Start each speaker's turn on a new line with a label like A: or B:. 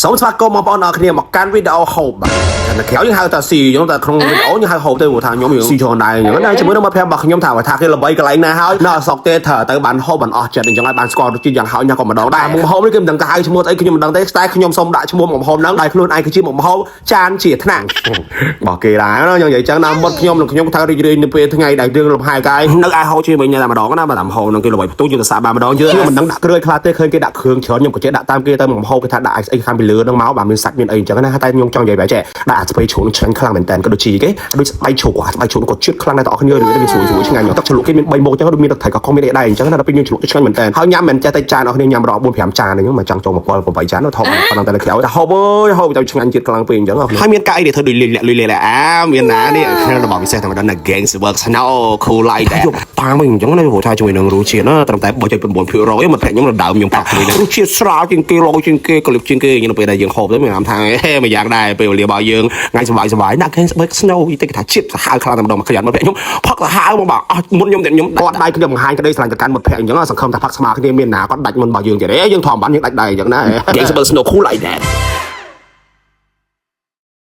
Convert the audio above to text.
A: សូមស្វាគមន៍បងប្អូនអរគ្នាមកកាន់វីដេអូហូបបាទតែក្រៅយើងហៅថាស៊ីខ្ញុំតែក្នុងវីដេអូយើងហៅហូបទេព្រោះថាខ្ញុំយើងស៊ីច្រើនដែរអញ្ចឹងណាជាមួយនឹងមិត្តភក្តិរបស់ខ្ញុំថាថាគេល្បីកន្លែងណាហើយនៅអសក់ទេថាទៅបានហូបបានអស់ចិត្តអញ្ចឹងហើយបានស្គាល់រសជាតិយ៉ាងហោចណាស់ក៏ម្ដងដែរមុខម្ហូបនេះគេមិនដឹងថាហៅឈ្មោះស្អីខ្ញុំមិនដឹងទេតែខ្ញុំសូមដាក់ឈ្មោះមុខម្ហូបហ្នឹងដោយខ្លួនឯងគឺជាមុខម្ហូបចានជាថ្នាក់របស់គេដែរណាខ្ញុំនិយាយចឹងណាមុតខ្ញុំនឹងខ្ញុំថារីករាយនៅពេលថ្ងៃដែលយើងលំហែកាយនៅឯហូបជាមួយញ៉ាំតែម្ដងណាបាទតាមហូបហ្នឹងគេល្បីផ្ទុះយើងទៅសាកបានម្ដងយើងខ្ញុំមិនដឹងដាក់គ្រឿងខ្លះទេឃើញគេដាក់គ្រឿងច្រើនខ្ញុំក៏ចេះដាក់តាមគេទៅមុខម្ហូបគេថាដាក់អីខាងពីលើហ្នឹងមកបាទមានសាច់មានអីអញ្ចឹងណាតែខ្ញុំចង់និយាយបែបចេះដាក់អាស្ពៃជ្រូកនឹងឆ្ងាញ់ខ្លាំងមែនតើក៏ដូចជាគេដូចស្បែកជ្រូកអាស្បែកជ្រូកក៏ជាតិខ្លាំងដែរតអស់គ្នាឬវាស្រួយស្រួយឆ្ងាញ់ទឹកជ្រលក់គេមាន3មុខអញ្ចឹងដូចមានទឹកត្រីក៏ខំមានអីដែរអញ្ចឹងណាដល់ពេលយើងជ្រលក់ទៅឆ្ងាញ់មែនតើហើយញ៉ាំមិនចេះតែចានអស់គ្នាញ៉ាំរក4 5ចានអញ្ចឹងមកចង់ចូល7 8ចានធំប៉ុណ្ណឹងតែនៅក្រៅតែហូបអើយហូបទៅឆ្ងាញ់ជាតិខ្លាំងពេកអញ្ចឹងហើយមានកាអីដែលធ្វើដូចលីលាក់លីលាក់អាមានណានេះរបស់ពិសេសតែម្ដងណា Gang Work Snow Cool Light ដែរយកតាមវិញអញ្ចឹងណាព្រោះថាជាមួយនឹងរសជាតិណាត្រឹមតែ3.9%មិត្តភក្តិខ្ញុំដើមខ្ញុំផឹកជាមួយនឹងរសជាតិស្រាលជាងគេឡជាងគេក្លឹបជាងគេនៅពេលដែលយើងហូបទៅមានអារម្មណ៍ថាហេមួយយ៉ាងដែរពេលវេលារបស់យើងថ្ងៃសប្បាយសប្បាយណា Gang Work Snow ទៅគេថាជាតិសាហាវខ្លាំងតែម្ដងមកខยันមិត្តភក្តិខ្ញុំផឹកសាហាវមកបាទអស់មុនខ្ញុំតែខ្ញុំគាត់ដៃខ្ញុំបង្ហាញក្តីស្រឡាញ់ទៅកាន់មិត្តភក្តិអញ្ចឹងសង្ឃឹមថាផឹកស្មើគ្នាមានណាគាត់ដាច់មុនរបស់យើងទៀតទេយើងធម្មបានយើងដាច់ដៃអញ្ចឹងណា Gang Work Snow Cool like that.